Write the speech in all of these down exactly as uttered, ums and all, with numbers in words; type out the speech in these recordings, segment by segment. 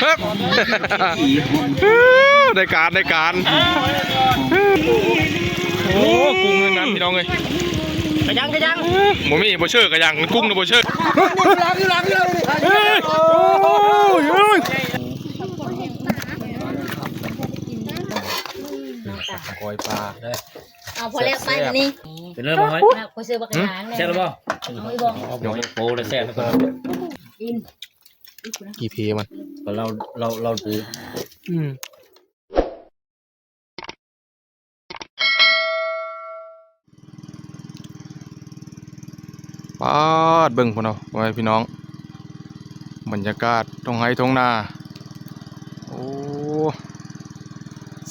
เฮ้ย ได้การได้การ โอ้ กุ้งทั้งนั้นพี่น้องเอ้ย กระยังกระยัง บ่มีบ่เชื่อกระยัง กุ้งนะบ่เชื่อ หลังอยู่หลังอยู่หลังอยู่ เฮ้ย โอ้ย โอ้ย ก้อยปลาเด้อ เอาพอแล้วไปนี่ เป็นเรื่องบ่เฮ้ย มากูซื้อบักหางเลย แซ่บหรือบ่ เอาอีกบ่ เอาบ่โปเลยแซ่บแล้วก็ กิน กี่เพมัน ก็เราเราเราดู อืม ปาด เบิ่งพุ้นเนาะ พ่อแม่พี่น้อง บรรยากาศท้องไร่ท้องนา โอ้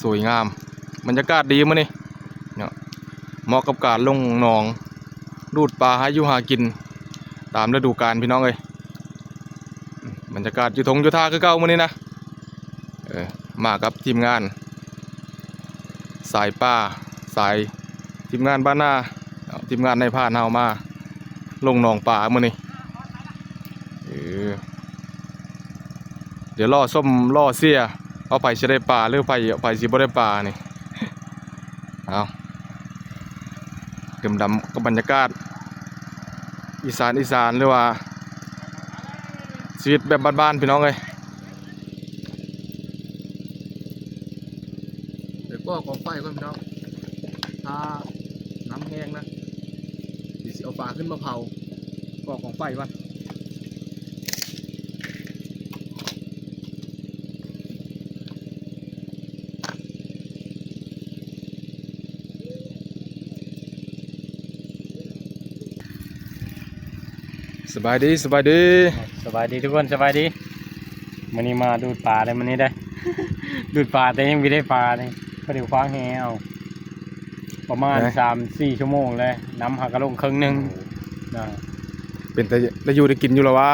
สวยงาม บรรยากาศดีมื้อนี้เนาะ เหมาะกับการลงหนอง ดูดปลาหาอยู่หากิน ตามฤดูกาลพี่น้องเอ้ย บรรยากาศอยู่ท่งอยู่ท่าคือเก่ามื้อนี้นะ เออ มากับทีมงาน สายป่า สาย ทีมงานบ้านนา เอาทีมงานนายพรานเฮามา ลงหนองปลามื้อนี้ เออ เดี๋ยวรอชมรอเชียร์ ว่าไผสิได้ปลาหรือไผ ไผสิบ่ได้ปลานี่ เอา ดื่มด่ำกับบรรยากาศ อีสานอีสาน หรือว่า ชีวิตแบบบ้านๆ พี่น้องเอ้ย เดี๋ยวก่อกองไฟก่อนพี่น้อง ถ้าน้ำแห้งนะ เดี๋ยวสิเอาปลาขึ้นมาเผา ก่อกองไฟก่อน สบายดี สบายดี สบายดีทุกคน สบายดี มื้อนี้มาดูดปลาได้มื้อนี้ได้ ดูดปลาแต่ยังบ่ได้ปลานี่ พอดีคว้างแหเอา ประมาณ นะ สามสี่ชั่วโมงแล้ว น้ำหากะลงครึ่งหนึ่ง นะ เป็นแต่ได้อยู่ได้กินอยู่แล้ววะ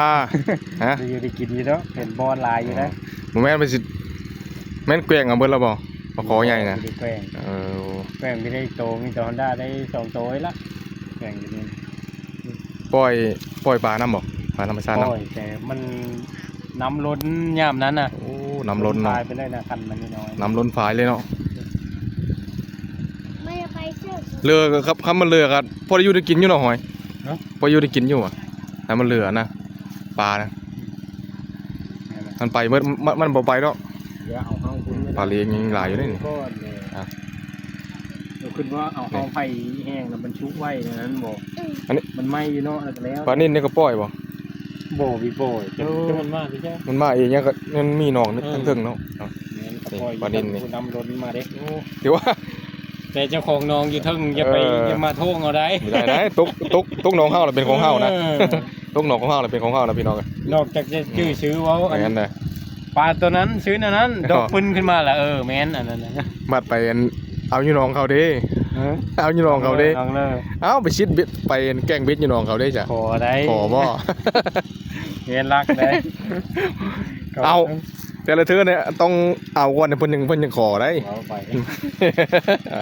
ฮะ ได้อยู่ได้กินอยู่เนาะ เป็นบ่อนหลายอยู่นะ อืม บ่แม่นไปสิ แม่นแกว่งเอาเบิดแล้วบ่ ปลาขอใหญ่นะ บ่ได้แกว่ง เออ แกว่งบ่ได้โต มีแต่ฮอนด้าได้สองโตเองละ แกว่งอยู่นี่ ปล่อย ปล่อยปลานำบ่ ปลาธรรมชาตินำ ปล่อย แต่มันน้ำล้นยามนั้นน่ะ โอ้ น้ำล้นเนาะ ล้นฝายไปเลยนะ คันมันน้อยๆ น้ำล้นฝายเลยเนาะ ไม่ไปเชื่อ เรือครับ คันมันเรือครับ พอได้อยู่ได้กินอยู่เนาะหอย เนาะ พออยู่ได้กินอยู่อะ คันมันเรือนะ ปลานะ นั่นแหละ มันไปเบิด มัน มันบ่ไปเนาะ เดี๋ยวเอาเข้าคุณ ปลาเลี้ยงยังหลายอยู่เด้นี่ ก้อนเนี่ย อ่ะ เดี๋ยวขึ้นว่าเอาเข้าไฟแห้งแล้วมันชุกไว้นะ นั้นบอก อันนี้ มันไหม้อยู่เนาะ แล้วก็แล้ว ปลานิลนี่ก็ปล่อยบ่ บ่มีปล่อย เออ แต่มันมาที่แค่ มันมาเองเนี่ยก็ มันมีหนองนี่ เออ เทิงๆเนาะ อ่ะ แม่นก็ปล่อย นี่ปลานิลนี่ น้ำล้นมาเด้ โอ้ ถือว่า แต่เจ้าของหนองอยู่เทิงอย่าไป เออ อย่ามาโทษเอาได้ บ่ได้นะ ตก ตก ตกหนองเฮาแล้วเป็นของเฮานะ เออ ตกหนองของเฮาแล้วเป็นของเฮานะพี่น้อง นอกจากจะจื้อซื้อเว้า อัน แม่นนะ ปลาตัวนั้นซื้ออันนั้น อ๋อ ดอกปึ้นขึ้นมาละ เออ แม่นอันนั้นนะ บัดไปอัน เอาอยู่หนองเขาเด้ เออ เอาอยู่หนองเขาเด้ หนองเลย เอาไปซิดเบ็ด ไปอันแกล้งเบ็ดอยู่หนองเขาเด้จ้ะ ขอได้ ขอบ่ เรียนรักได้ เอา แต่ละเทื่อเนี่ยต้องเอาก่อนเนี่ย เพิ่นยัง เพิ่นยังขอได้ เอาไป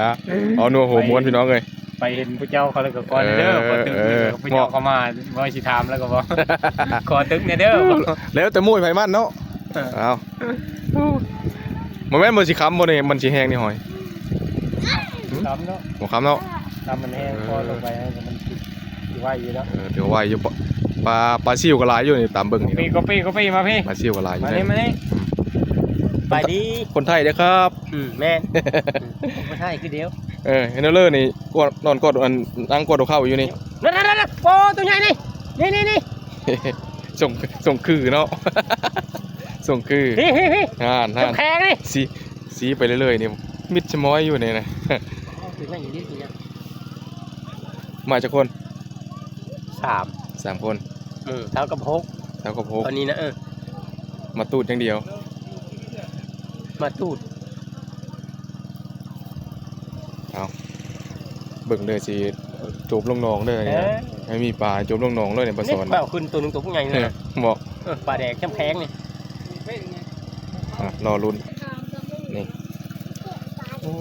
อ่ะ เอานัวหัวม้วนพี่น้องเอ้ย ไปเห็นผู้เจ้าเขาแล้วก็ก่อนเด้อ เออ บ่ถึง เออ ผู้เจ้าเขามา บ่สิถามแล้วก็บอก ขอตึกแหน่เด้อ แล้วแต่มุ้ยไผมันเนาะ เออ เอา บ่แม่นมันสิค้ำบ่นี่ มันสิแห้งนี่หอย ค้ำเนาะ บ่ค้ำเนาะ ค้ำมันแห้ง เออ พอลงไปแล้วก็มันสิ สิไหวอยู่แล้ว เออ ถือว่าไหวอยู่ ปลา ปลา ปลาซิวก็หลายอยู่นี่ ตามเบิ่งนี่ ก็ปี้ ก็ปี้ ก็ปี้ มาพี่ ปลาซิวก็หลายอยู่ มานี่ นี่ มานี่ อืม ไปดี คนไทยเด้อครับ อืม แม่น อืม คนไทยคือเดียว เออ เฮนเดอร์เลอร์นี่ กวด นอนกอดอัน นั่งกอดหัวเข่าอยู่นี่ นั่นๆๆ โอ้ ตัวใหญ่นี่ นี่ๆๆ ส่ง ส่งคือเนาะ ส่งคือ พี่ๆๆ นั่นๆ น้ำแข็งนี่ สี สีไปเรื่อยๆนี่ มิดชะม้อยอยู่นี่นะ ถึงไหนอยู่นี่สิเนี่ย มาจักคน สาม สามคน เออ เท่ากับหก เท่ากับหก ตอนนี้นะ เออ มาตูดอย่างเดียว มาตูด เอา เบิ่งเด้อสิ จูบลงหนองเด้อ เออ ให้มีปลาจูบลงหนองเลยเนี่ย ปลาสอน นี่ปลาขึ้นตัวหนึ่งตัวพวกใหญ่เลย เออ บอก เออ ปลาแดกแข็งๆนี่ อ่ะ รอลุ้น นี่ โอ้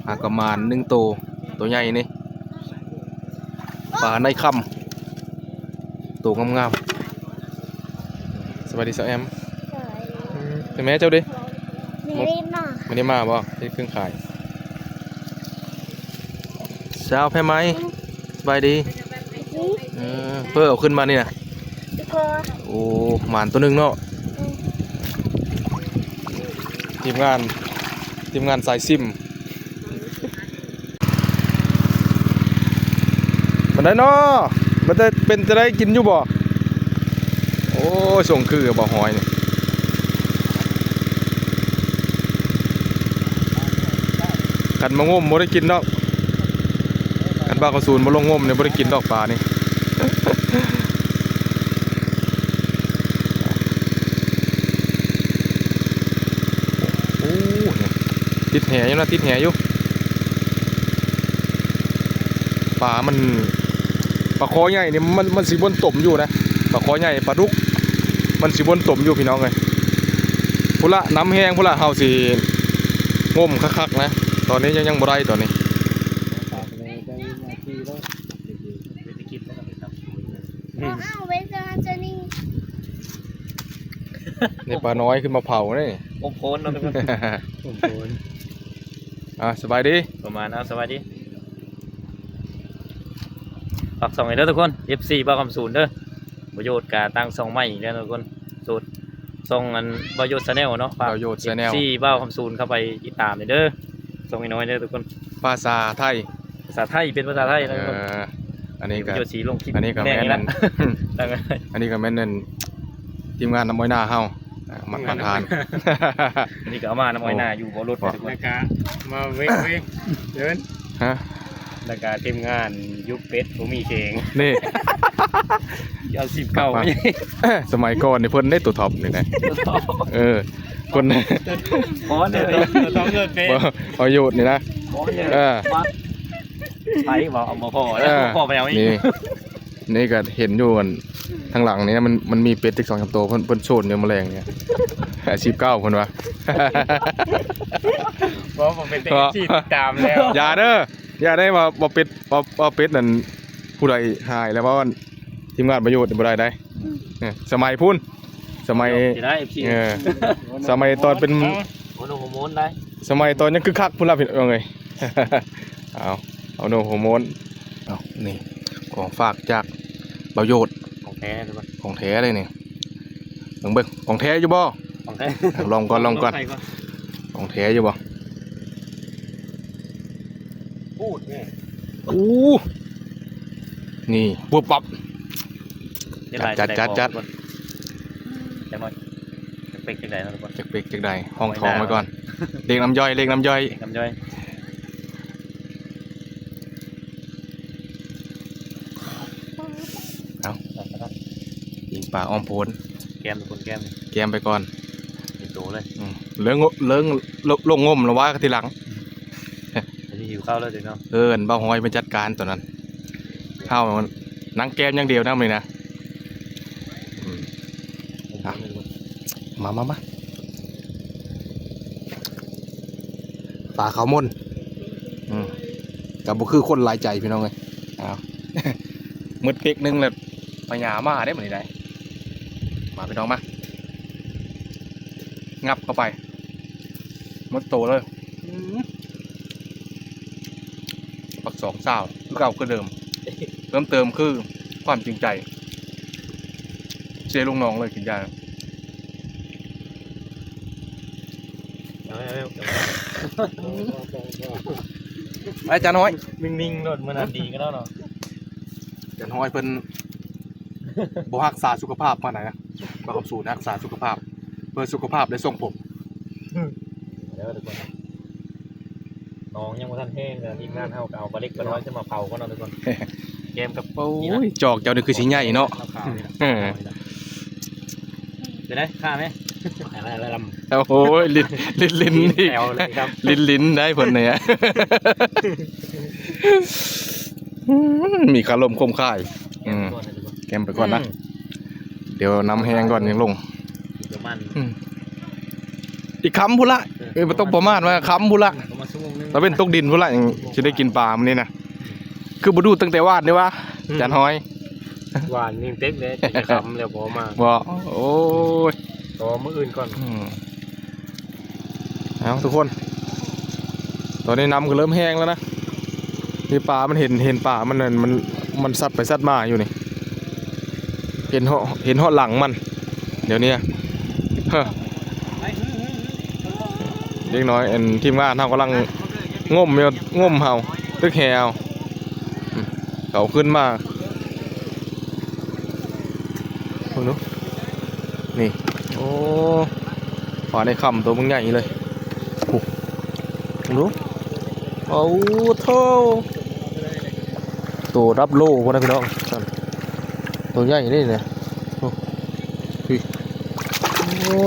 หากะหมานหนึ่งโต โตใหญ่นี่ ปลาในคำ โตงามๆ ส สวัสดีสาวแอม สวัสดี อืม แต่แม่เจ้าดิ ไม่ได้มา ไม่ได้มาบ่ ที่เครื่องขาย สาวแพรไหม สบายดี อืม เออ เพื่อเอาขึ้นมานี่นะ ทุกคน โอ้ หมานตัวหนึ่งเนาะ อืม ทีมงาน ทีมงานสายซิม มันได้เนาะ มันได้เป็นจะได้กินอยู่บ่ โอ้ย ส่งคือบ่หอยนี่ คันมางมบ่ได้กินดอก คันบ่าวคำสูนบ่ลงงมเนี่ยบ่ได้กินดอกปลานี่ โอ้ ติดแหอยู่นะ ติดแหอยู่ ปลามัน ปลาคอใหญ่นี่มัน มันสิบนตมอยู่นะ ปลาคอใหญ่ ปลาดุก มันสิบนตมอยู่พี่น้องเอ้ย พุ้นละ น้ำแห้งพุ้นละ เฮาสิงมคักๆนะ ตอนนี้ยัง ยังบ่ได้ตอนนี้ ว้าว เวลาจะนี่ นี่ปลาน้อยขึ้นมาเผานี่ อมโคนเนาะทุกคน อมโคน อ่า สบายดี ประมาณ เอา สบายดี ฝากส่องให้เด้อทุกคน เอฟซี บ่าวคำสูนเด้อ ประโยชน์กะตั้งส่องใหม่อีกแล้วทุกคน สูตรส่องอันบ่าวโยชน์ Channel เนาะ ฝาก บ่าวโยชน์ Channel เอฟซี บ่าวคำสูนเข้าไปติดตามเด้อ ส่องให้น้อยเด้อทุกคน ภาษาไทย ภาษาไทย เป็นภาษาไทยนะทุกคน เออ อันนี้ก็ บ่าวโยชน์สิลงคลิป อันนี้ก็ แม่น แม่น แน่นี่ละ อันนี้ก็แม่นนั่น ทีมงานน้ำอ้อยหน้าเฮา อ่ะ มา มาทาน นี่ก็เอามาน้ำอ้อยหน้าอยู่บ่รถ โอ้ แล้วก็มาเว้งเว้งเดิน ฮะ แล้วก็ทีมงานยุคเป็ดบ่มีเข่ง นี่ เอาสิบเก้า มา สมัยก่อนนี่เพิ่นได้ตัวท็อปนี่นะ ตัวท็อป เออ คน ขอเนี่ย ตัวท็อปเงินเป็ด บ่ เอาโยชน์นี่นะ ขอเนี่ย เออ มา ไผบอกเอาบ่พอ เออ พอไปเอาอีก นี่ นี่ก็เห็นอยู่อันทางหลังนี่นะ มัน มันมีเป็ดอีกสองสามตัว เพิ่น เพิ่นโซนอยู่แมลงเนี่ย สิบเก้า เพิ่นว่า เพราะผมเป็นเอฟซีติดตามแล้ว อย่าเด้อ อย่าได้ว่าบ่เป็ด บ่ บ่เป็ดนั่น ผู้ใดหายแล้วว่าทีมงานประโยชน์บ่ได้ได้ เนี่ย สมัยพุ้น สมัย สิได้ เอฟซี เออ สมัยตอนเป็น โอ้โห ฮอร์โมนได้ สมัยตอนยังคึกคักพุ้นละพี่น้องเอ้ย เอา เอาโนฮอร์โมน เอา นี่ ของฝากจากบ่าวโยชน์ ของแท้เลยปะ ของแท้เลยนี่ เบิ่งเบิ่ง ของแท้อยู่บ่ ของแท้ ลองก่อน ลองก่อน ลองใส่ก่อน ของแท้อยู่บ่ พูดเนี่ย อู้ นี่ ปุ๊บปั๊บ จัด จัด จัด จัด จังหน่อย จักเป็กจังใดนะทุกคน จักเป็กจังใด ห้องท้องไว้ก่อน เรียกน้ำย่อย เรียกน้ำย่อย เรียกน้ำย่อย เอา เอาละครับ ยิงปลาอ้อมโพ้น แกมทุกคน แกม แกมไปก่อน เป็นตัวเลย อืม เรื่องง- เรื่องล- ลงงมแล้วว่ากันทีหลัง อันนี้หิวข้าวแล้วสิเนาะ เออ อันบ่าวหอยมาจัดการตอนนั้น เฮานั่งแกมอย่างเดียวนะมื้อนี้นะ อืม อ่ะ มา มา มา ปลาขาวมน อืม ก็บ่คือคนหลายใจพี่น้องเอ้ย อ้าว หมดเป๊กหนึ่งแล้ว พญามาได้มื้อนี้ได้ มาพี่น้องมา งับเข้าไป หมดโตเลย อืม ปักสองซาว คือเก่าคือเดิม เพิ่มเติมคือความจริงใจ เซลงหนองเลยกินยา เอาแล้ว ไปจานน้อย นิ่งๆ โลดมื้อนั้นดีก็แล้วเนาะ จานน้อยเพิ่น บ่รักษาสุขภาพปานใดนะ บ่าวคำสูนรักษาสุขภาพ เพื่อสุขภาพได้ทรงผม เดี๋ยวทุกคนนะ น้องยังบ่ทันแห้งเลย ทีมงานเฮาก็เอาปลาเล็กปลาน้อยขึ้นมาเผาก่อนเนาะทุกคน แกมกับ โอ้ย จอกเจ้านี่คือสิใหญ่เนาะ เออ จะได้ฆ่าไหม โอ้ย ลิ้น ลิ้น ลิ้น แถวเลยครับ ลิ้น ลิ้นได้เพิ่นเนี่ย อืม มีคารมคมคาย อืม แกมไปก่อนนะ อืม เดี๋ยวน้ำแห้งก่อนยังลง เดี๋ยวมัน อืม อีกคำพุ้นละ เออ เอ้ย บ่ต้องประมาทว่าคำพุ้นละ ประมาณชั่วโมงนึง ตะเว็นตกดินพุ้นละ ยังสิได้กินปลามื้อนี้นะ คือบ่ดูตั้งแต่วานนี่วะ อืม จานฮ้อย หวานนิ่งเต็กเลย จะคำแล้วพอมา บ่ โอ้ย ต่อมื้ออื่นก่อน อืม เอาทุกคน ตอนนี้น้ำก็เริ่มแห้งแล้วนะ นี่ปลามันเห็น เห็นปลามันนั่น มัน มันซัดไปซัดมาอยู่นี่ เห็นเหาะ เห็นเหาะหลังมัน เดี๋ยวนี้ เฮ้อ เด็กน้อย อัน ทีมงานเฮากำลังงมอยู่ งมเอา ตึกแหเอา อืม เขาขึ้นมา เบิ่งดู นี่ โอ้ ปลาในคำตัวมันใหญ่เลย โอ้ เบิ่งดู โอ้โธ่ ตัวรับโลพวกนั้นพี่น้อง ตัวใหญ่นี่นะ โอ้ พี่ โอ้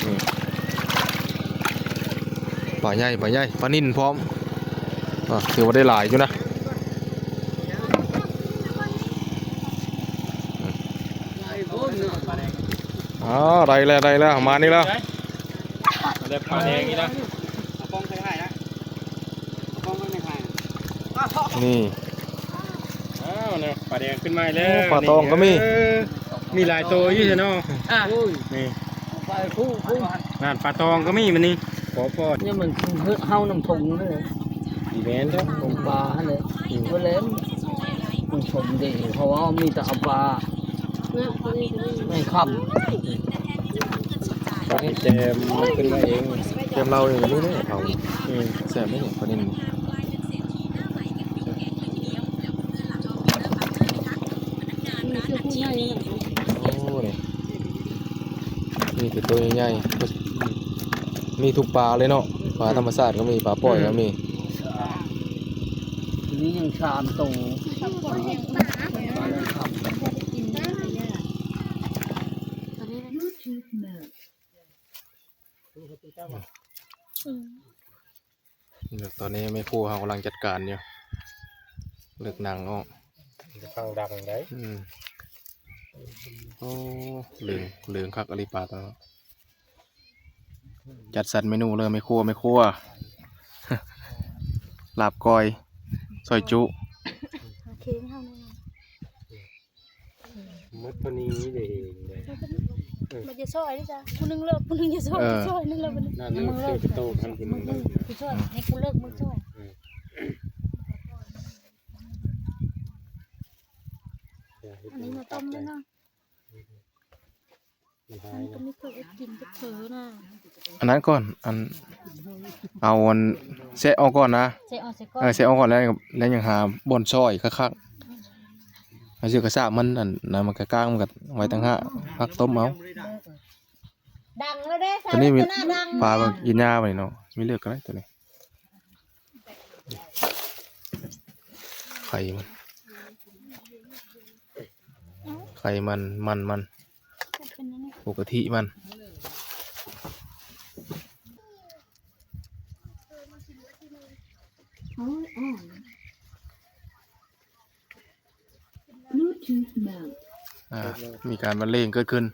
นี่ ปลาใหญ่ ปลาใหญ่ ปลานิลพร้อม อ่ะ ถือว่าได้หลายอยู่นะ อ๋อ ได้แล้ว ได้แล้ว มานี่แล้ว ได้ปลาแดงนี่นะ เอากล้องไปถ่ายนะ เอากล้องไปถ่ายนะ นี่ อ้าว เนี่ย ปลาแดงขึ้นมาแล้ว โอ้ ปลาตองก็มี นี่ เออ มีหลายตัวอยู่เนาะ อ่ะ นี่ ไปคู่คู่ นั่น ปลาตองก็มีมันนี่ ขอพอ เนี่ยมันคือเฮาน้ำทงเลย อีแมนเด้อ ทงปลาหั่นเลย อืม ก็แล้วมันชมดี เพราะว่ามีแต่เอาปลา ไม่ค่ำ ปลาแจมมันขึ้นมาเอง แจมเราเนี่ย นี่เนี่ย เขา อืม แซ่บไหมเนี่ย ปลานิล โอ้ นี่ มีแต่ตัวใหญ่ๆ มีทุกปลาเลยเนาะ ปลาธรรมชาติก็มี ปลาปล่อยก็มี นี่ยังสามตัว ตอนนี้แม่ครัวเขากำลังจัดการอยู่ เลือกหนังออก ข้างดังได้ อืม โอ้ เหลือง เหลืองคักอหลีปลาตัวนั้น จัดสรรเมนูเลยแม่ครัว แม่ครัว ลาบก้อย ซอยจุ โอเค เท่านั้น หมดเท่านี้เด้เองเลย มันจะซอยนี่จ้ะ ผู้หนึ่งเลิก ผู้หนึ่งจะซอย เออ จะซอยนั่นแหละมัน นั่น นั่น มัน คือโตพันธุ์ ผู้หนึ่งเลิก ผู้ช่วย ให้กูเลิก มึงช่วย อืม อันนี้มาต้มด้วยเนาะ มันหาย มันก็ไม่เคยกินจักเทื่อนะ อันนั้นก่อน อัน เอาอันแซะออกก่อนนะ แซะออก แซะก่อน เออ แซะออกก่อนแล้ว แล้วยังหาบ่อนซอยคักๆ เอาเสื้อกระซ่ามัน อันนั้นมันกระก้างมันก็ไว้ต่างหาก พักต้มเอา ดังแล้วเด้ ตัวนี้มี สาวรจนาดัง ปลาก็กินหญ้าไปเนาะ ไม่เลือกก็ได้ตัวนี้ ไข่มัน ไข่มัน มันมัน เป็นยังไง ปกติมัน อ๋อ อ๋อ Bluetooth mode อ่า มีการบรรเลงเกิดขึ้น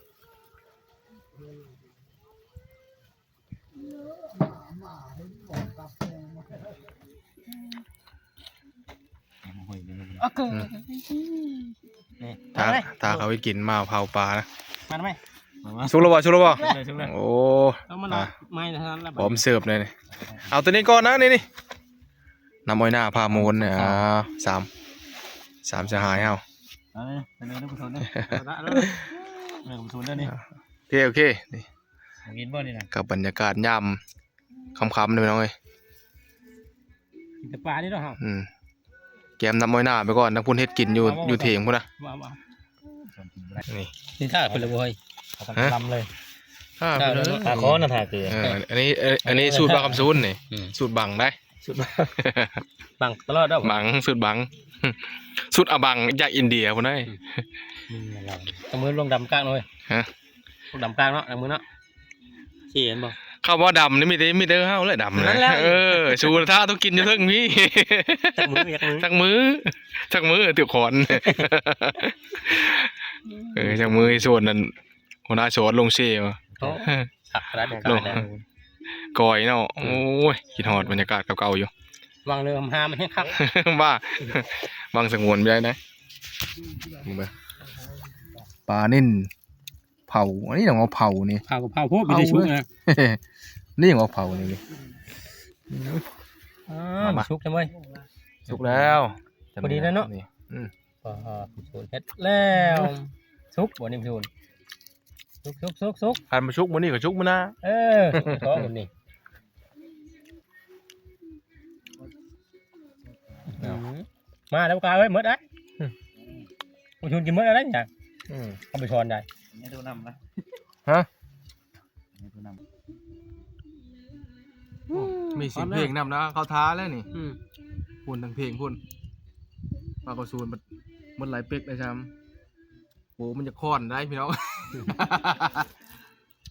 โอเค อืม นี่ ถ้า ถ้าเขาไปกินหม้อเผาปลานะ มาทำไม สุกแล้วบ่ สุกแล้วบ่ สุกเลย สุกเลย โอ้ เอามาลอง อ่ะ ไม่เท่านั้นแหละ พร้อมเสิร์ฟเลยนี่ เอาตัวนี้ก่อนนะ นี่ นี่ น้ำอ้อยหน้าพาโมนเนี่ย อ่า สาม สามสหายเฮา เอาเลย ไปเลย ลูกผู้ชมเนี่ย เอาละ เอาละ เรื่องผู้ชมเรื่องนี้ โอเค โอเค นี่ กินบ่นี่นะ กับบรรยากาศยามค่ำๆ นี่พี่น้องเอ้ย กินแต่ปลานี่เนาะ อืม แกมน้ำอ้อยหน้าไปก่อน ทั้งพุ่นเฮ็ดกินอยู่ เอา เอา อยู่เถียงพุ่นนะ เอา เอา นี่ นี่ถ้าเป็นเลยเว้ย เอา ฮะ ลำเลย อ่า ถ้า ไปเลย ปลาคอนะ ถ้าคือ เออ อันนี้ เอ่อ อันนี้สูตรบ่าวคำสูนนี่ อืม สูตรบังได้ สุด บังตลอดเด้อ บัง สูตรบัง สูตรอบังจากอินเดียพุ่นได้ อืม นี่แหละ เอามือลงดำกลางหน่อย ฮะ ลงดำกลางเนาะ เอามือเนาะ เห็นบ่ คำว่าดำนี่มีแต่ มีแต่เฮาแหละดำนะ นั่นแหละ เออ สูตรถ้าต้องกินอยู่เทิงมี จักมือ จักมือ จักมือ จักมือ ถือขอน เออ จักมือ ส่วนนั้น หัวหน้าสอนลงเซวะ โอ้ สักขนาดนั้น ลง กายนะ ก้อยเนาะ โอ้ย คิดฮอดบรรยากาศเก่าๆ อยู่ วังเรือหามมันแห้งคัก ว่า วังสงวนไม่ได้นะ มึงเบิ่ง ปลานิ่นเผา อันนี้ต้องเอาเผานี่ เผากับเผาโพด เผา ไม่ใช่ชุบนะ นี่ยังเอาเผานี่ อ่า มามา มันชุกใช่ไหม สุกแล้ว พอดีแล้วเนาะ นี่ อืม อ๋อ ศูนย์เฮ็ดแล้ว สุกบ่นี่ศูนย์ สุก สุก สุก สุก คันมาชุกมื้อนี้ก็ชุกมื้อหน้า เออ สุกท้องมันนี่ เอา อืม มาแล้วกาเอ้ย หมดอ่ะ อืม ผู้ชุนกินหมดแล้วเนี่ย อืม เอาไปช้อนได้ ไม่ดูน้ำนะ ฮะ ไม่ดูน้ำ โอ้ มีเสียงเพลงนำนะ เขาท้าแล้วนี่ อืม พูนทั้งเพลงพูน ปลากระสูนมัน มันหลายเป็กเลยซ้ำ โอ้ มันจะค้อนได้พี่น้อง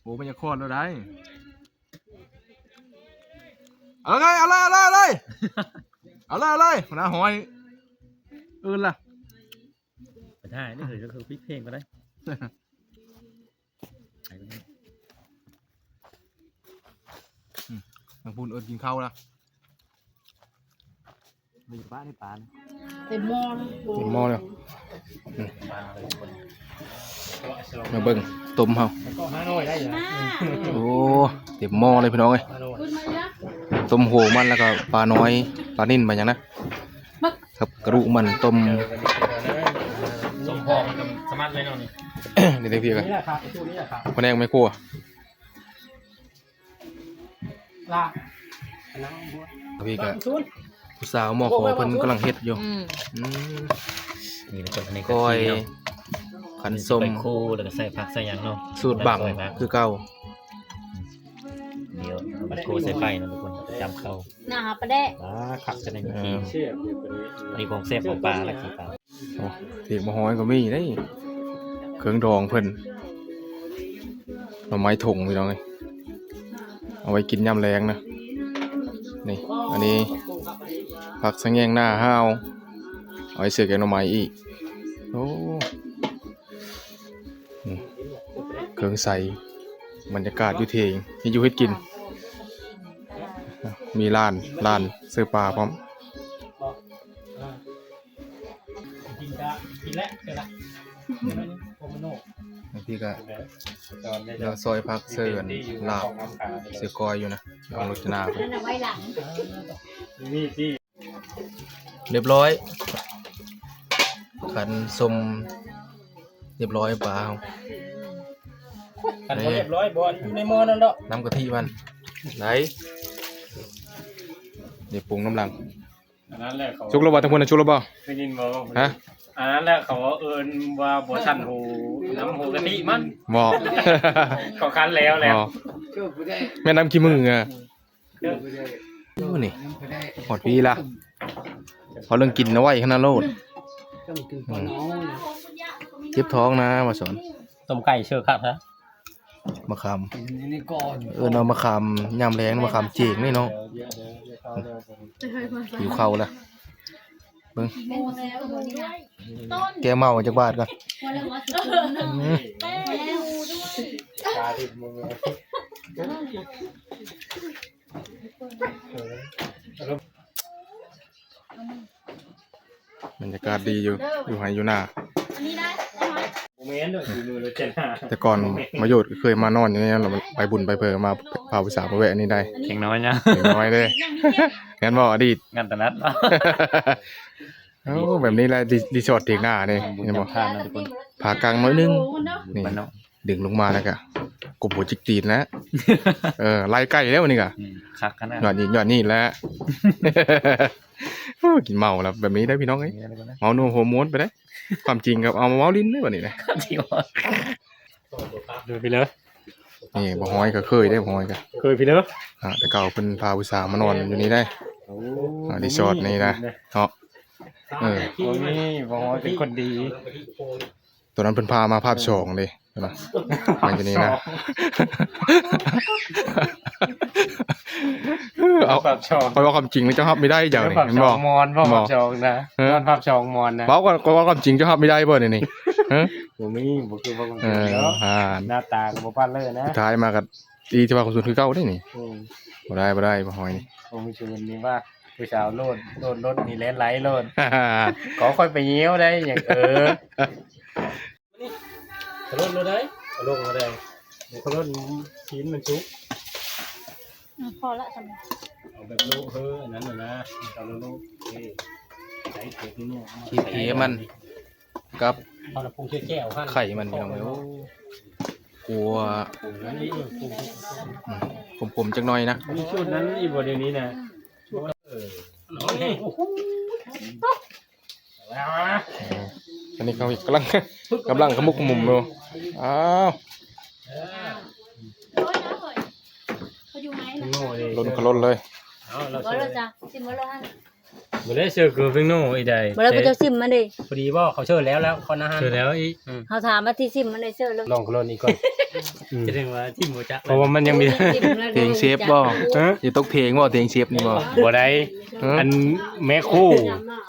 โอ้ มันจะค้อนแล้วได้ เอาเลย เอาเลย เอาเลย เอาเลย เอาเลย เอาเลย หัวหน้าหอย เอิ้นล่ะ ไปได้นี่เลย ก็คือพลิกเพลงก็ได้ อืม ทางพูนเอิ้นกินข้าวละ มีปลาในปลานะ เต็มหม้อเลย เต็มหม้อเลย อืม มาเบิ่งต้มเฮา แล้วก็ห้าหน่อยได้อยู่นะ โอ้ เต็มหม้อเลยพี่น้องเอ้ย ห้าหน่อย ต้มโหมันแล้วก็ปลาน้อย ปลานิ่น ปลาหยังนะ ครับ กระดูกมันต้ม สมพรกับสมัติเลยเนาะนี่ นี่เด้อพี่ก็ นี่แหละครับ ไอ้ตู้นี่แหละครับ พนักแม่ครัว ลา พี่ก็ ผู้สาวหมอขอเพิ่นกำลังเฮ็ดอยู่ อืม อืม นี่เป็นคนใน ก้อย กะทิเนาะ ขันส้ม ใบโคแล้วก็ใส่ผักใส่หยังเนาะ สูตรบัง ใส่ผัก คือเก่า เดี๋ยวเอาใบโคใส่ไปเนาะทุกคน จำเข้า หน้าปลาแดะ อ่า คักจะได้มี เออ กิน นี่ของแซ่บของปลาละ กินปลา โอ้ เปียกมะฮอยก็มีเด้ เครื่องดองเพิ่น หน่อไม้ถงพี่น้องเอ้ย เอาไว้กินยามแลงนะ นี่ อันนี้ ผักสะแงงหน้าห้าว เอาไว้เสิร์ฟแกงหน่อไม้อีก โอ้ อืม เครื่องใส่ บรรยากาศอยู่เถียง เฮ็ดอยู่เฮ็ดกิน มีร้าน ร้านซื้อปลาพร้อม กินกะกินแล้วเสร็จละ โอโมโน่ บางทีก็ เดี๋ยว เราซอยผักเสิร์ฟลาบ เสิร์ฟก้อยอยู่นะ ลองรจนาไป นั่นน่ะไว้หลัง นี่ที่ เรียบร้อย ขันส้ม เรียบร้อยปลา ขันบ่เรียบร้อยบ่อยู่ในหม้อนั่นดอก น้ำกะทิมัน ไหน เดี๋ยวปรุงน้ำลัง อันนั้นแหละเขา สุกแล้วบ่ ทั้งหมดน่ะสุกแล้วบ่ ได้ยินบ่ ฮะ อันนั้นแหละเขาเอิ้นว่าบ่สั่นหู น้ำหูกะทิมัน บ่ เขาคั้นแล้วแหละ บ่ แม่น้ำขี้มืออ่ะ โอ้ นี่ ฮอดปีละ เขาเรื่องกินเอาไว้ขนาดโลด ต้องกินปลาน้อย เจ็บท้องนะ มาสอน ต้มไก่เชื่อคักฮะ มะขาม กินอันนี้ก่อน เอิ้นเอามะขามยามแลง มะขามเจ๋งนี่เนาะ หิวข้าวแล้ว เบิ่ง แก้เมาจักบาทก่อน อืม บรรยากาศดีอยู่ อยู่ไฮ่อยู่นา อันนี้ได้ บ่แม่นเด้อ อยู่มือรถเจนหา แต่ก่อนมาโยดก็เคยมานอนอยู่นี่ เราไปบุญไปเผอมา พาผู้สาวมาแวะนี่ได้ เถียงน้อยนะ เถียงน้อยเด้ แม่นบ่ อดีต งานตะนัด โอ้ แบบนี้แหละ รี- รีสอร์ทเถียงนานี่ บุญ เห็นบ่ ยามทานนะทุกคน ผากลางหน่อยนึง นี่ บ้านนอก ดึงลงมาแล้วก็กบหัวจิกตีนแล้ว เออ ไล่ไก่แล้วนี่ก็ อืม คักขนาด ยอดนี่ ยอดนี่แหละ โอ้ กินเมาแล้วแบบนี้ได้พี่น้องเอ้ย นี่อะไรกันนะ เมาโนโฮอร์โมนไปได้ ความจริงกับเอามาเมาลิ้นได้บัดนี้นะ จริงเหรอ เดินไปเลย นี่บ่ฮ้อยก็เคยได้ บ่ฮ้อยก็ เคยพี่เด้อ อ่า แต่เก่าเพิ่นพาผู้สาวมานอนอยู่นี่ได้ โอ้ อ่า รีสอร์ทนี่นะ เนาะ เออ โอ้ นี่บ่ฮ้อยเป็นคนดี ตอนนั้นเพิ่นพามาภาพสองเด้ เห็นปะ มันจะนี่นะ เอา ปากช่อง เพราะว่าความจริงแล้วเจ้าฮับไม่ได้อย่างนี้ ปาก เห็น ช่ บ อง อก มอน บอก บอก ปากช่องนะ เออ นอนปากช่องมอนนะ บอกว่า ก็ว่าความจริงเจ้าฮับไม่ได้บ่เนี่ยนี่ ฮะ บ่มี บ่คือว่าความจริง เออ เนาะ อ่า หน้าตาก็บ่ปานเลยนะ สุดท้ายมาก็ดีที่ว่าความสุขคือเก่าได้นี่ อืม บ่ได้ บ่ได้ บ่ฮ้อยนี่ ผมชวนนี่ว่าผู้สาวโลด โลดรถนี่แล่นไหลโลด ขอค่อยไปเยี่ยวได้อย่าง เออ นี่ ขลุ่นโลดได้ เอาลงโลดได้ เดี๋ยวขลุ่น ชิ้นมันสุก อืม พอละสำหรับ เอาแบบโลเฮ้ออันนั้นน่ะนะ เอาโลโลเอ้ย ใส่เกลือที่โน่น ขี้เพี้ยมัน กับ เอาละปรุงแจ่วๆหั่น ไข่มันพี่น้องเอ้ย โอ้ กลัว ปรุงนั่นนี่ อืม ขมๆจักหน่อยนะ มีสูตรนั้นอีกบ่เดี๋ยวนี้นะ เออ อันนี้เขากำลัง กำลังขมุกขมุมอยู่ อ้าว เขาอยู่ไหมนะ โง่เลย ล้นขลุ่นเลย เอาเรา บ่ เสิร์ฟ เราจะชิมบ่เราหั่น บ่ได้เสิร์ฟคือเพิ่งโน่อีใด บ่แล้วก็จะชิมมันดิ พอดีว่าเขาเสิร์ฟแล้ว แล้วเขานะฮะ เสิร์ฟแล้วอีก อืม เขาถามว่าที่ชิมมันได้เสิร์ฟแล้ว ลองขลุ่นอีกก่อน อืม แสดงว่าชิมบ่จัก เพราะว่ามันยังมี ชิมแล้ว เพลงเชฟบ่ ฮะ สิตกเพลงบ่ เพลงเชฟนี่บ่ บ่ได้ ฮะ อันแม่ครู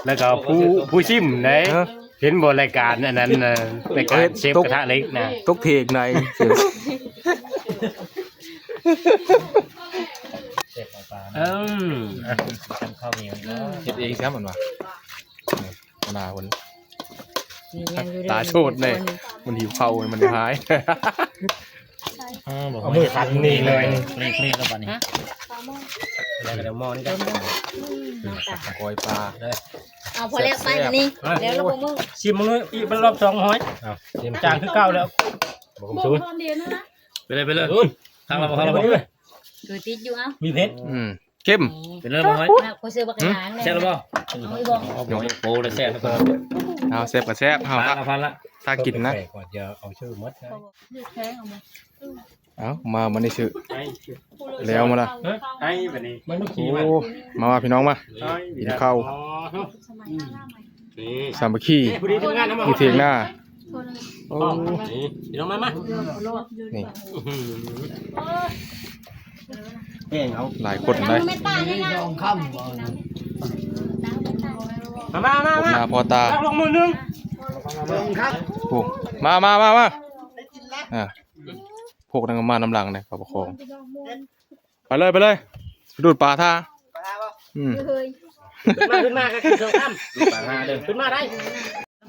แล้วก็ผู้ ผู้ชิมได้ ฮะ เห็นบ่รายการอันนั้นน่ะ รายการเชฟกระทะเหล็กนะ ตกเพลงไหน เชฟเอาปลา อืม อ่ะ ทำข้าวเหนียว เฮ็ดเองซ้ำมันวะ นี่ ขนาดคน นี่ยังอยู่เด้อ ตาโชดเนี่ย มันหิวข้าว มันหาย อ่า บอก เอามือขันนี่เลย เละๆแล้วบัดนี้ ฮะ แล้วก็เดี๋ยวหม้อนี่ก็ อืม น้ำตาล ก้อยปลา เอาพอแล้วไป แซ่บๆ นี่ อ่ะ แล้วเราก็มึง ชิมมึงเลย อีกรอบสองหอย เอา ชิม จางคือเก่าแล้ว บอกผมศูนย์ ตอนเดียวนะ ไปเลย ไปเลย ศูนย์ ข้างเรา ข้างเรา ไปเลย คือติดอยู่ เอ้า มีเผ็ด อืม เข้ม เป็นเรื่องอะไร น่ะ กูซื้อบักหลานเลย แซ่บหรือเปล่า เอาอีกบ่ โอ้โห แซ่บ เอาแซ่บก็แซ่บ เอา พันละ พันละ ถ้ากินนะ แซ่บกว่าจะเอาชื่อหมดนะ เอามา มานี่ซื้อ แล้วมาละ ไอ้แบบนี้ มันไม่ขี่ โอ้ มา มา มา พี่น้องมา กินข้าว อ๋อ นี่ สามัคคี นี่ พอดีทำงานนะ อยู่เถียงนา โอ้ นี่ พี่น้องมา มา นี่ อื้อหือ แห้งเอา หลายคนเลย ทองคำบ่ มา มา มา พวกหน้าพ่อตา ลงมือหนึ่ง ทองคำ โอ้ มา มา มา มา อ่ะ พวกนั้นก็มานำหลังเนี่ย เขาประคอง ไปเลย ไปเลย ดูดปลาท่า อืม เฮ้ย ขึ้นมา ขึ้นมา ก็ขึ้นเครื่องทำ ดูดปลาท่าเด้อ ขึ้นมาได้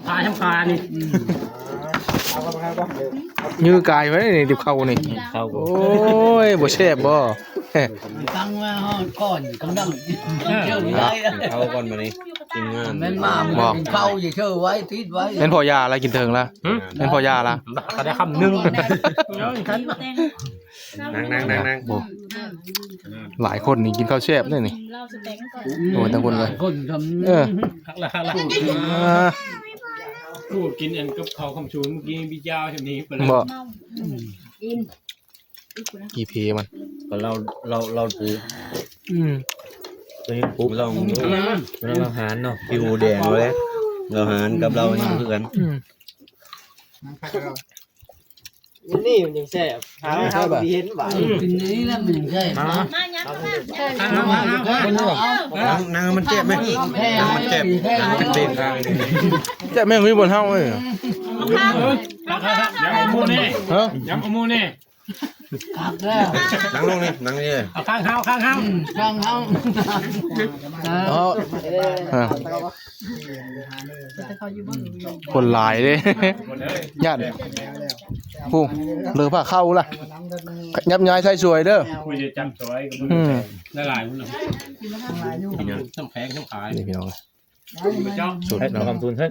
พาทำพานี่ ยื้อกายไว้นี่ ดิบเข้านี่ เข้า โอ้ย บ่แซ่บบ่ ตั้งไว้ห้องก่อน กำลังเที่ยวอยู่ได้ เข้าก่อนมานี่ ทีมงาน แม่นมา บอก มันเข้าอย่าเชื่อไว้ ติดไว้ แม่นพอยาอะไรกินเถิงละ หืม แม่นพอยาละ ก็ได้คำหนึ่ง นั่ง นั่ง นั่ง นั่ง โอ้ หลายคนนี่กินข้าวแซ่บเลยนี่ โอ้ย ทั้งคนเลย คนทำ เออ หักละ หักละ อ่า พูดกินอันกับเขาวคำชูนเมื่อกี้พี่เจ้าใช่ไหม บอก อีพีมัน ก็เรา เรา เราปู อืม ไปปูลอง มา มา มา อาหารเนาะ พี่หูแดงเลย เราหารกับเรานี่คือกัน อืม นี่มันยังแซ่บ หา หาบ่เห็นหวาน กินอันนี้แล้วมันยังแซ่บ มา มา มา มา มา คนเดียว เอา หนัง หนังมันเจ็บไหม หนังมันเจ็บ หนังมันเจ็บ เจ็บไหม มีบนเท้าเลย ยำเอาหมูนี่ ฮะ ยำเอาหมูนี่ คักแล้ว หนังลงนี่ หนังนี่ เอาข้างเท้า ข้างเท้า อืม ข้างเท้า อ๋อ อ่ะ คนหลายเด้ ย่าน ผู้ เหลือผ้าเข้าล่ะ ยับย้ายใส่สวยเด้อ คุยจะจับสวย อืม ได้หลายคนเลย น้ำแข็งเขาขาย นี่พี่น้อง เจ้า สุดเนาะ ทำทุนเฮ้ย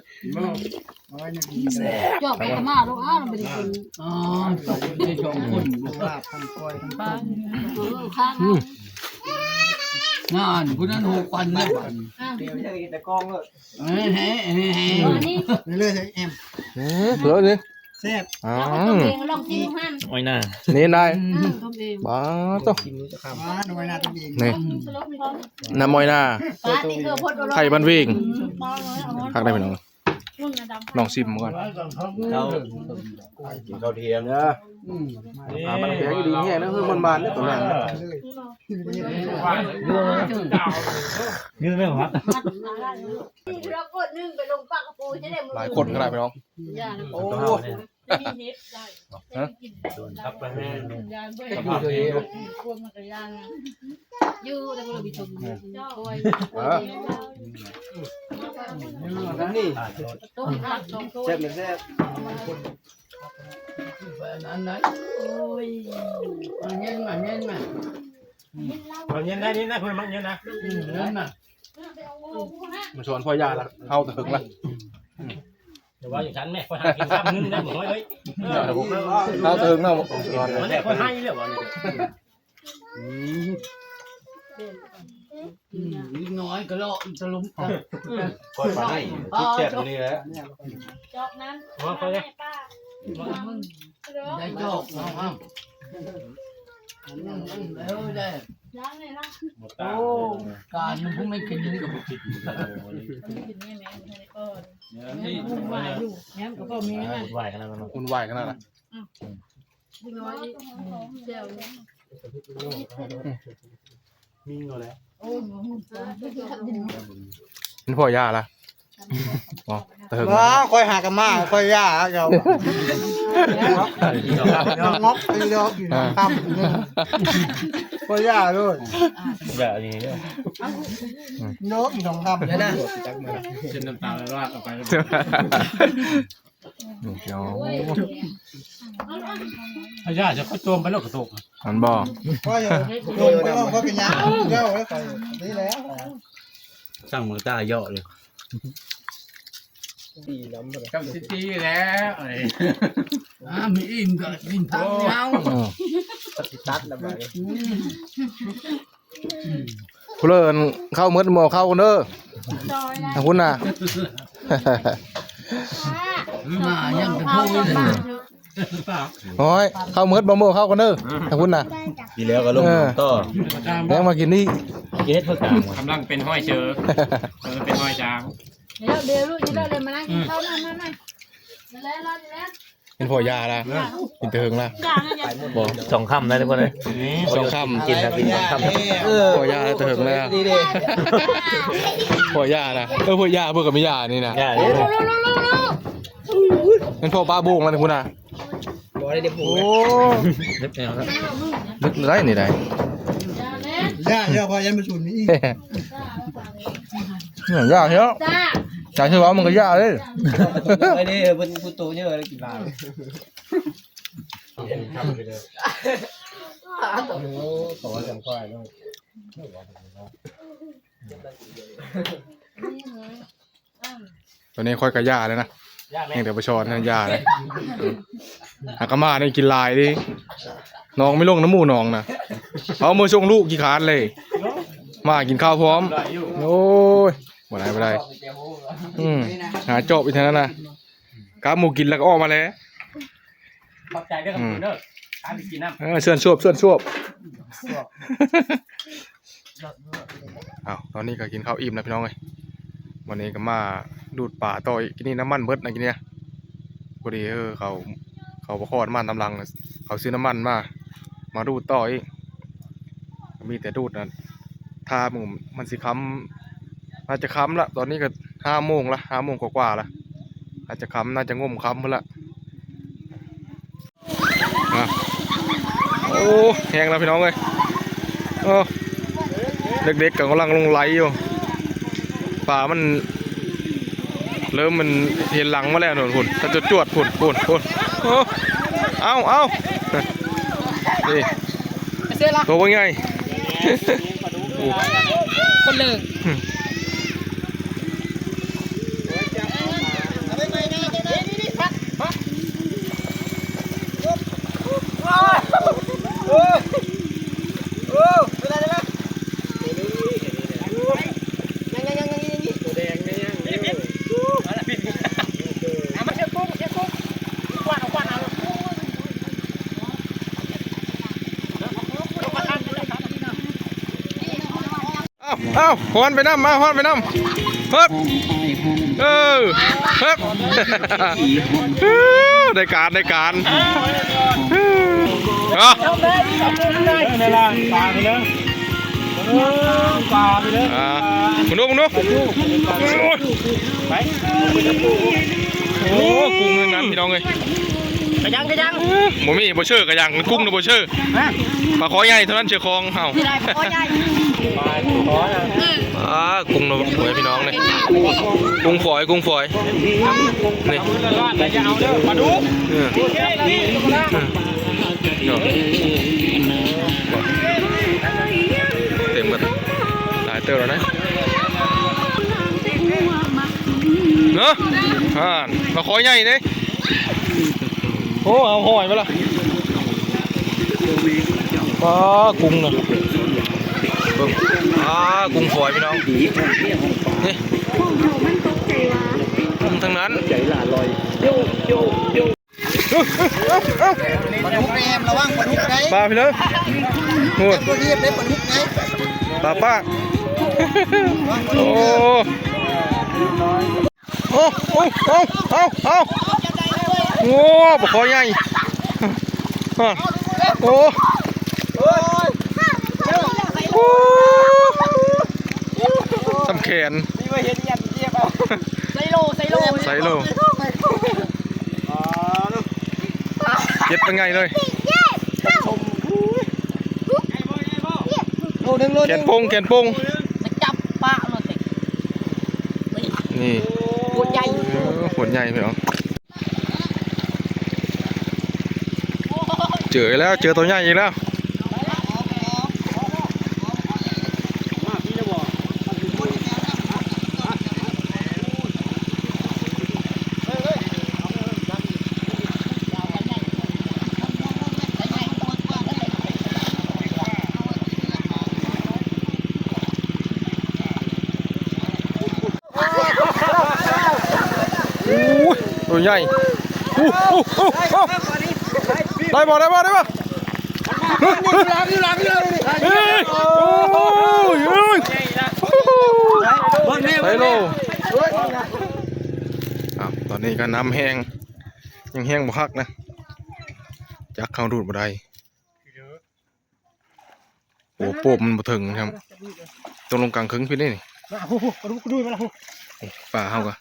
จอกไปมาลูกอ้าว มันเป็นคน อ๋อ จอกได้สองคน ลูกลาบทั้งก้อยทั้งต้ม เออ ข้าง อืม งานผู้นั้นหกพันนะบัดนี้ อ่ะ เดี๋ยวจะกินแต่กล้องเลย เอ้ย เฮ้ย เฮ้ย เฮ้ย อันนี้ เรื่อยๆ แอม อืม เผื่อนี่ แซ่บ อ้าว เอาต้มเอง ลองชิมดูหั่น อ้อยหน้า นี่นาย อืม ต้มเอง บ้า ต้อง ว้า น้อยหน้าต้มเอง นี่ อืม น้ำอ้อยหน้า ปลาติดเกลือพดเอาลง ไข่บ้านวิ่ง อืม พักได้พี่น้อง ลองชิมก่อน เรากินข้าวเที่ยงนะ อืม อ่า มันแข็งดีแห้งนะ เฮ้ย มันบานเนี่ย ตัวนั้นนะ ยืดไม่ออก เรากดหนึ่งไปลงปากกระปูจะได้มือ หลายคนขนาดพี่น้อง อย่านะ โอ้ มีเห็ดได้ ฮะ กิน ครับ ไปแม่ ยานเพื่อน ครับ กลัวมันกระยานนะ อยู่แต่พวกเราไปชม เออ โอ้ย เออ นี่ ต้มผักสองตัว แซ่บเลยแซ่บ ไปอันนั้นนะ โอ้ย มาเย็นมาเย็นมา มันเย็นได้นี่นะคุณมันเย็นนะ อืมนั่นน่ะ มาสอนพ่อย่าละเฮาแต่ถึงละ เดี๋ยวว่าอย่างฉันแม่คอยหากินคำนึงได้หมดเลย เออ เฮาแต่ถึงเนาะ มันได้คอยให้เลยว่ะ อืม อืม นิดน้อยก็เลาะอีกตะลุม คอยไปให้ คิดแซ่บอยู่นี่แหละ จอกนั้น ว่าเขาเนี่ย ป้า ได้จอกเอาเอา อืม อืม เออ ได้ ล้างเลยนะ โอ้ การมันก็ไม่กิน กินนี่แม่งไม่ได้ก่อน เดี๋ยวนี่ วุ่นวายอยู่ แง้มกับพ่อแม่นะ วุ่นวายขนาดนั้น วุ่นวายขนาดนั้น เดี๋ยว มิงเอาแล้ว เป็นพ่อย่าละ อ๋อ แต่เถิง ว้า ค่อยหากันมา ค่อยย่าเจ้า งอกไปเดียวกิน อ่า คำ ค่อยย่าด้วย อย่าอันนี้เนี่ย เนาะ อีกสองคำ เดี๋ยวนะ เส้นน้ำตาลแล้วลากออกไป เดี๋ยว พญาจะก็โจมไปแล้วกระตุก มันบอก ก็อย่าโดนไปว่าเขาเป็นยังเจ้าแล้วไปนี่แล้ว สั่งมือตาเยาะเลย ตีน้ำเลย จำสิตีแล้วไอ้ อ่ามีอิ่มก็กินผักยาว อืม ตัดแล้วไป ผู้เลินเข้ามืดหมอเข้ากันเด้อ จอยนะ ทางคุณน่ะ มายังเป็นพวกนี้เลย โอ้ย เข้ามืดบ่หมอเข้ากันเด้อ ทางคุณน่ะ ดีแล้วก็ลง เออ ต่อ ยังมากินนี่ เกสเท่ากัน กำลังเป็นห้อยเจอ เออ เป็นห้อยจาง เดี๋ยวเดี๋ยวลูกเดี๋ยวเดี๋ยวมานั่งกินข้าวนั่นนั่นนั่น เดี๋ยวแล้วเดี๋ยวแล้ว เป็นพ่อย่าละ กินแต่เถิงละ บอก สองคำนะทุกคนนะ สองคำ กินนะ กินสองคำ เออ พ่อย่าแต่เถิงละ นี่ดิ พ่อย่านะ เออ พ่อย่าเพื่อกับไม่ย่านี่นะ ย่านี่ เป็นพ่อป้าโบงแล้วนะคุณนะ บอกได้เดี๋ยวผม โอ้ เล็บแนวแล้ว เล็บไรนี่ได้ ย่าเดี๋ยวพอยันประชุมนี่อีก เนี่ยย่าเฮ้ย จ้า จ่ายเท่าไหร่มันก็ย่าเลย ไอ้นี่เพิ่นผู้โตเยอะเลยกี่บาท โอ้โห ต่อจังค่อยเนาะ ตอนนี้ค่อยกะย่าเลยนะ ย่าไหม นี่เดี๋ยวไปช้อนนะย่าเลย หากะมาเนี่ยกินหลายดิ น้องไม่ลงน้ำหมูน้องนะ เอามือส่งลูกขี้คร้านเลย มากินข้าวพร้อม ได้อยู่ โอ้ย บ่ได้ บ่ได้ อืม หาจอบอีกเท่านั้นนะ กะหมูกินแล้วก็ออกมาแล้ว ขอบใจเด้อครับ อืม คุณเด้อ ตามไปกินน้ำ เออ เชิญชวบ เชิญชวบ อ้าว ตอนนี้ก็กินข้าวอิ่มแล้วพี่น้องเอ้ย วันนี้ก็มาดูดปลาต่ออีก กินนี่น้ำมันเบิดนะกินเนี่ย พอดี เออ เขา เขาบ่คอดมาตำลัง เขาซื้อน้ำมันมา มาดูดต่ออีก มีแต่ดูดนะ ถ้ามึงมันสิค่ำ น่าจะค่ำละ ตอนนี้ก็ห้าโมงละ ห้าโมงกว่าๆละ น่าจะค่ำ น่าจะง่มค่ำหมดละ อ่ะ โอ้ แห้งแล้วพี่น้องเอ้ย โอ้ เด็กๆก็กำลังลงไหลอยู่ ปลามัน เริ่มมันเห็นหลังมาแล้ว นู่น พุ่น ถ้าจะจวด พุ่น พุ่น พุ่น โอ้ เอา เอา นี่ เสียละ ตัวว่าไง คนเลิก เอาเอาฮ้อนไปนำ มาฮ้อนไปนำ เฮิบ เออ เฮิบ ได้การ ได้การ เอา ในล่างปลาไปเลย เออ ปลาไปเลย อ่า มึงดู มึงดู ไป โอ้ กุ้งทั้งนั้นพี่น้องเอ้ย กะยัง กะยัง บ่มี บ่เชื่อกะยัง กุ้งน่ะบ่เชื่อ ฮะ ปลาคอใหญ่เท่านั้นเชื่อของ เอ้า ที่ได้ปลาคอใหญ่ อ่า กุ้งเนาะ โอ้ย พี่น้องนี่ กุ้งฝอย กุ้งฝอย นี่ ปลาดุก เออ เออ เต็มกัน หลายเติบแล้วนะ เนาะ อ่า ปลาคอใหญ่เด้ โอ้ เอาหอยมาละ ปลากุ้งน่ะ เบิ่ง ปลากุ้งฝอยพี่น้อง นี่ กุ้งทั้งนั้น ปลาดุกแหม ระวังปลาดุกได้ ปลาพี่น้อง โอ้ย ปลาดุกได้ ปลาดุกได้ ปลาปาก ระวังปลาดุก โอ้ เด้อ โอ้ โอ้ โอ้ โอ้ โอ้ โอ้ ปลาคอใหญ่ อ่ะ โอ้ โอ้ สำแขน ไซโล ไซโล ไซโล เก็บเป็นไงเลย โลหนึ่ง โลหนึ่ง แขนปง แขนปง มาจับปลาหน่อยสิ นี่ นี่ ขวดใหญ่ เออ ขวดใหญ่พี่น้อง เจอแล้ว เจอตัวใหญ่อีกแล้ว โอ้ย ตัวใหญ่ อู้อู้อู้อู้ ได้บ่ ได้บ่ ได้บ่ อยู่หลัง อยู่หลัง อยู่หลัง เฮ้ย โอ้ย เฮ้ย เบิ่งแน่ ไปโล อ้าว ตอนนี้ก็น้ำแห้ง ยังแห้งบ่คักนะ จักเข้าดูดบ่ได้ โอ้ โป๊บมันบ่ถึงครับ ต้องลงกลางครึ่งพี่นี่นี่ มา โอ้โห ปลาดุกดูมาแล้ว โอ้ ปลาเฮาก็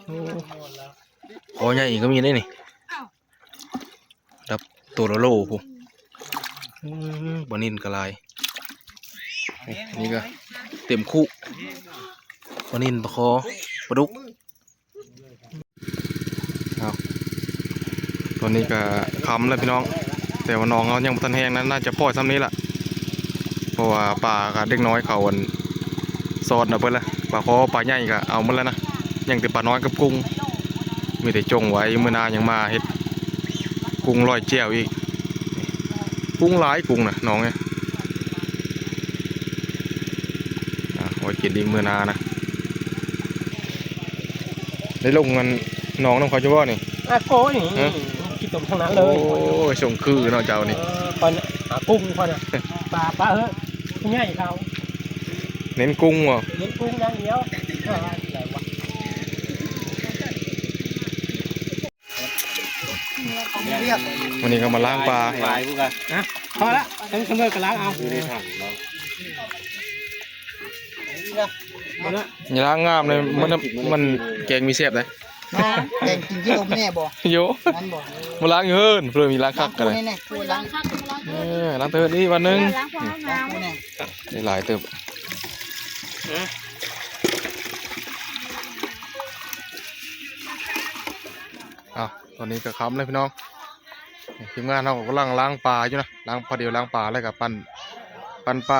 โอ้ คอใหญ่อีกก็มีได้นี่ ดับตัวละโลพุ้น อืม ปลานิลก็หลาย นี่ นี่ก็เต็มคุ ปลานิล ปลาคอ ปลาดุก เอา ตอนนี้ก็ค่ำแล้วพี่น้อง แต่ว่าหนองเขายังบ่ทันแห้งนะ น่าจะปล่อยส่ำนี้ล่ะ เพราะว่าปลากับเด็กน้อยเขาอัน ซอดเอาเบิดแล้ว ปลาคอปลาใหญ่ก็เอาหมดแล้วนะ ยังแต่ปลาน้อยกับกุ้ง มีแต่จ่งไว้ มื้อหน้ายังมาเฮ็ดกุ้งลอยแจ่วอีก กุ้งหลาย กุ้งนะหนองเนี่ย อ่ะ ไว้กินอีกมื้อหน้านะ ได้ลงเงินหนองนำเขาอยู่บ่นี่ อ่ะ โอ้ย ฮะ ขี้ตมทั้งนั้นเลย โอ้ย ส่งคือเนาะเจ้านี่ เออ คอยน่ะ หากุ้งคอยน่ะ ปลา ปลาเหอะ ผู้ใหญ่เขา เน้นกุ้งบ่ เน้นกุ้งอย่างเดียว เออ อะไรวะ วันนี้ก็มาล้างปลา หลายพวกกัน นะ พอละ ทั้งเสมอกับล้างเอา อยู่ในถังเนาะ พอละ อย่าล้างงามเลย มัน มันแกงมีแซ่บเลย น้องแกงกินที่ลมแน่บ่ โย นั่นบ่ มาล้างอยู่เฮิ่น เพื่อมีล้างคักกันเลย นี่แน่ กูล้าง เออ ล้างเทินนี่วันหนึ่ง ล้างพอห้องน้ำ ล้างกูแน่ ได้หลายเติบ อ้าว ตอนนี้ก็ค่ำแล้วพี่น้อง ทีมงานเราก็กำลังล้างปลาอยู่นะ ล้าง พอดีล้างปลาแล้วก็ปั่น ปั่นปลา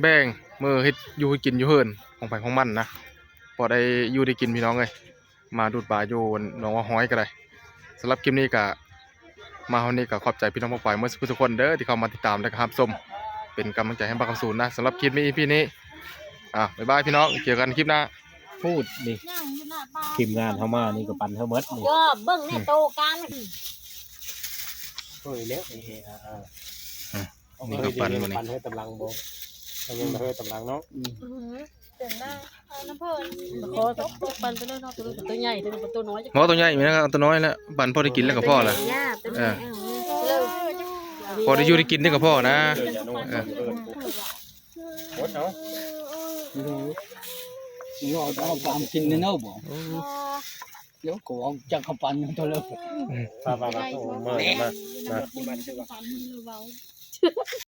แบ่ง มื้อเฮ็ดอยู่เฮ็ดกินอยู่เฮือน ของไผของมันนะ พอได้อยู่ได้กินพี่น้องเอ้ย มาดูดปลาอยู่หนองวังหอยก็ได้ สำหรับคลิปนี้ก็ มาเท่านี้ก็ขอบใจพี่น้องป้องปายเบิดสุขทุกคนเด้อ ที่เข้ามาติดตามและก็รับชม เป็นกำลังใจให้บ่าวคำสูนนะ สำหรับคลิปนี้ อีพีนี้ อ่ะ บ๊ายบายพี่น้อง เจอกันคลิปหน้า พูดนี่ ทีมงานเข้ามานี่ก็ปั่นเท่าเมิดนี่ ก็เบิ่งในโตกัน เฮ้ยแล้ว เอ้ย อ่า อ่า อืม นี่ก็ปั่นมานี่ ปั่นให้ตำลังบ่ มันยังบ่ให้ตำลังเนาะ อืม อือหือ เปลี่ยนได้ เอาน้ำเพิ่น ขอปั่นไปเลยเนาะ ตัวนี้เป็นตัวใหญ่ ตัวนี้เป็นตัวน้อย หมอตัวใหญ่ไหมนะครับ เอาตัวน้อยแล้ว ปั่นพอได้กินแล้วก็พอละ ย่าเป็น เออ เออ พอได้อยู่ได้กินนี่ก็พอนะ เออ อย่าโน่น เเออ หมดเนาะ นี่เอาตามกินเนาะบ่ โอ้ เดี๋ยวก็เอาจังเข้าปันตัวเลย ไปไปไปโอ้เมื่อยมากนะ คนจะฟันหรือเบา